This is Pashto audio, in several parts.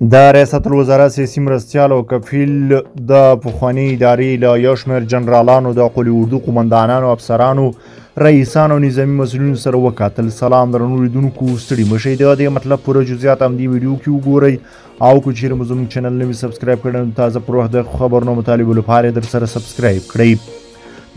د ریاست الوزراء سیاسي مرستیال او کفیل د پخوانۍ ادارې له یو شمېر جنرالانو، د قول اردو قومندانانو، افسرانو، رئیسانو او نظامي مسؤلینو سره وکتل. سلام درنو لیدونکو، ستړي مه شئ. د دې مطلب پوره جزئیات هم دې ویډیو کې وګورئ او که چیرې مو زموږ چینل نوی subscribe کړی نو تازه پر وخت د خبرونو مطالبو لپاره در سره subscribe کړئ.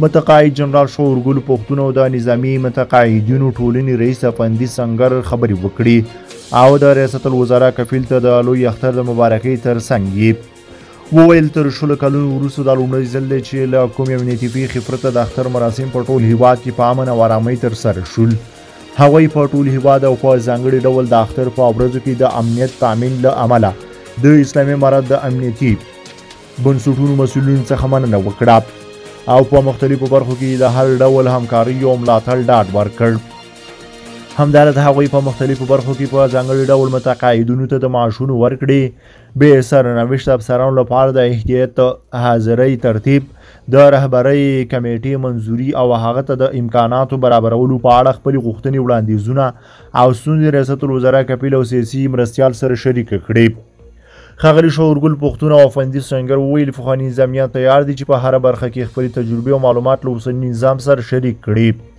متقاعد جنرال شعورګل پښتون او د نظامي متقاعدینو ټولنې رئیس افندي سنګر خبرې وکړې او د ریاست الوزراء کفیل ته د لوی اختر د مبارکۍ ترڅنګ یې وویل، تر 20 کلونو وروسته دا لومړی ځل دی چې له کومې امنیتي پېښې پرته د اختر مراسم په ټول هیواد کې په امن او ارامۍ ترسره شول. هغوی په ټول هیواد او په ځانګړي ډول د اختر په ورځو کې د امنیت تامین له امله د اسلامي امارت د امنیتي بنسټونو مسؤلینو څخه مننه وکړه او په مختلفو برخو کې د هر ډول همکارۍ او ملاتړ ډاډ ورکړ. همدارنګه هغوی په مختلفو برخو کې په ځانګړي ډول متقاعدینو ته د معاشونو ورکړې، بې سرنوشت افسرانو لپاره د احتیاط حاضرۍ ترتیب، د رهبرۍ کمېټې منظوري او هغه ته د امکاناتو برابرولو په اړه خپلې غوښتنې، وړاندیزونه او ستونزې ریاست الوزراء کفیل او سیاسي مرستیال سره شریکې کړې. ښاغلي شعورګل پښتون او افندي سنګر وویل، پخواني نظامیان تیار دي چې په هره برخه کې خپلې تجربې او معلومات له اوسني نظام سره شریک کړي،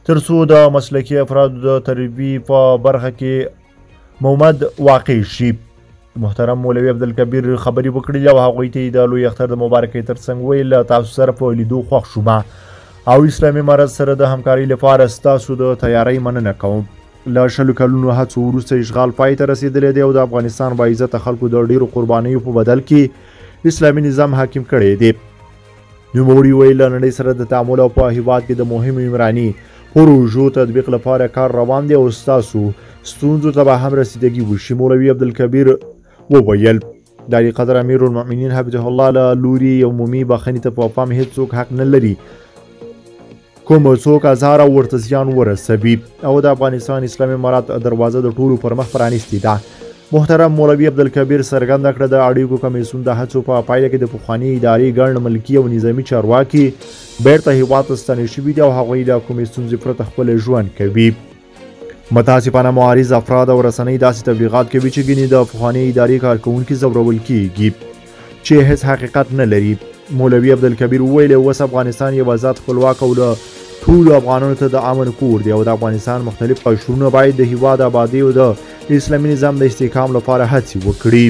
تر څو د مسلکي افرادو د تربیې په برخه کې ممد واقع شي. محترم مولوي عبدالکبیر خبرې وکړې او هغوی ته یې د لوی اختر د مبارکۍ ترڅنګ وویل، له تاسو سره په لیدو خوښ شوم او اسلامي امارت سره د همکارۍ لپاره ستاسو د تیارۍ مننه کوم. له 20 کلونو هڅو وروسته اشغال پای ته رسېدلی دی او د افغانستان باعزته خلکو د ډېرو قربانیو په بدل کې اسلامي نظام حاکم کړی دی. نوموړي وویل، له نړۍ سره د تعامل او په هیواد کې د مهمو عمراني پروژو تطبیق لپاره کار روان دی او ستاسو ستونزو ته به هم رسیدګي وشي. مولوي عبدالکبیر وویل، د عالیقدر امیرالمؤمنین حفظه الله له لوري عمومي بخښنې ته په پام هیڅوک حق نه لري کوم څوک ازار او ورته زیان ورسوي او د افغانستان اسلامي امارت دروازه د ټولو پر مخ پرانیستې ده. محترم مولوي عبدالکبیر څرګنده کړه، د اړیکو کمیسیون د هڅو په پایله کې د پخوانۍ ادارې ګڼ ملکي او نظامي چارواکي بیرته هیواد ته ستانه شوي دي او هغوی له کومې ستونزې پرته خپل ژوند کوي. متاسفانه معارض افراد او رسنۍ داسې تبلیغات کوي چې ګینې د پخوانۍ ادارې کارکوونکي ځورول کیږي چې هیڅ حقیقت نه لري. مولوي عبدالکبیر وویل، اوس افغانستان یو آزاد، خپلواک او له ټولو افغانانو ته د امن کور دی او د افغانستان مختلف قشرونه باید د هیواد آبادۍ او د اسلامي نظام د استحکام لپاره هڅې وکړي.